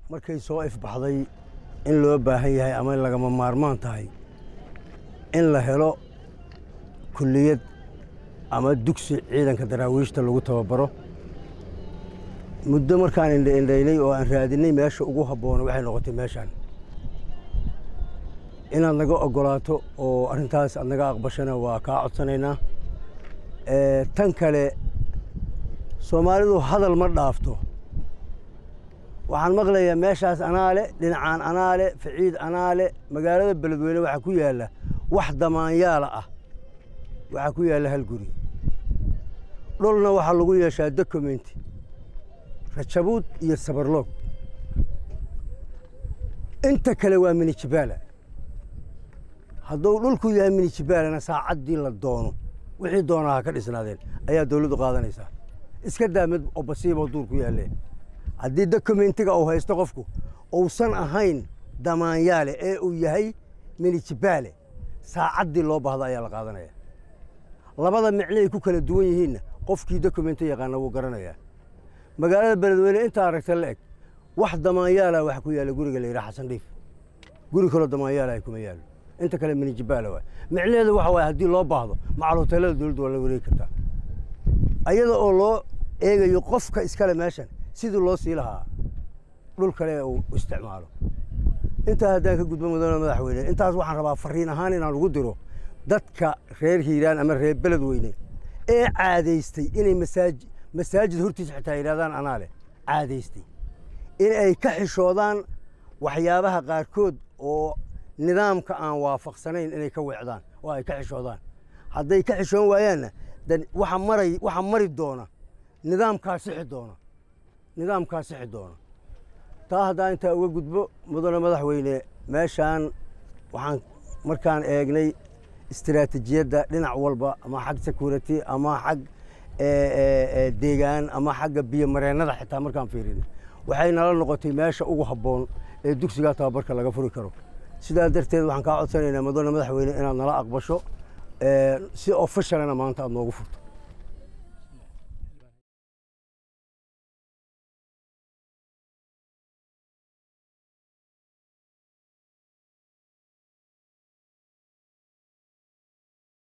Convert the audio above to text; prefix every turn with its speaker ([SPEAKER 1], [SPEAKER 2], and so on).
[SPEAKER 1] Markay soo ifbaxday in loo baahan yahay ama in lagama maarmaan tahay in la helo kulliyad ama dugsi ciidanka daraawiishta lagu tababaro, muddo markaan indhaindhaynay oo aan raadinay meesha ugu habboona, waxay noqotay meeshaan. Inaad naga oggolaato oo arrintaas aad naga aqbashana waa kaa codsanaynaa. Tan kale, Soomaalidu hadal ma dhaafto. Waxaan maqlayaa meeshaas anaa le, dhinacaan anaa le, Ficiid anaa le. Magaalada Beledweyne waxaa ku yaalla wax damaanyaala ah, waxaa ku yaalla hal guri. Dhulna waxaa lagu yeeshaa document, rajabuud iyo sabarloog. Inta kale waa minijibala. Hadduu dhulku yahay minijibaalana, saacaddii la doono wixii doonaa ha ka dhisnaadeen ayaa dawladdu qaadanaysaa. Iska daa mid oo basiiboo duur ku yaalleen. Haddii documentiga uu haysto qofku uusan ahayn damaanyaale ee uu yahay minijibaale, saacaddii loo baahdo ayaa la qaadanaya. Labada micno ay ku kala duwan yihiinna qofkii documenti yaqaana wuu garanayaa. Magaalada Beledweyne intaa aragta la eg, wax damaanyaala waxa ku yaalla guriga la yidhaha Xasan Dhiif. Guri kaloo damaanyaala ay kuma yaallo, inta kale minijibaala waay. Micnaheedu waxa waaye, haddii loo baahdo, macal hoteelada dowladdu waa la wareegi kartaa, ayada oo loo eegayo qofka iskale meeshan sidii loo sii lahaa dhul kale uu isticmaalo. Intaa haddaan ka gudbo, mudane madaxweyne, intaas waxaan rabaa fariin ahaan inaan ugu diro dadka reer Hiiraan ama reer Beledweyne ee caadaystay inay masaajid hortiisa xitaa yidhahdaan anaa leh, caadaystay in ay ka xishoodaan waxyaabaha qaarkood oo nidaamka aan waafaqsanayn, inay ka weecdaan oo ay ka xishoodaan. Hadday ka xishoon waayaanna, dan waxa maray, waxa mari doona nidaamkaa sixi doona, nidaamkaa sixi doona. Taa haddaan intaa uga gudbo, mudane madaxweyne, meeshaan waxaan markaan eegnay istiraatiijiyadda dhinac walba, ama xag security ama xag deegaan ama xagga biyo mareennada xitaa markaan fiirinay, waxay nala noqotay meesha ugu habboon ee dugsigaa tababarka laga furi karo. Sidaa darteed waxaan kaa codsanaynaa, mudane madaxweyne, inaad nala aqbasho, si officialana maanta aad noogu furto.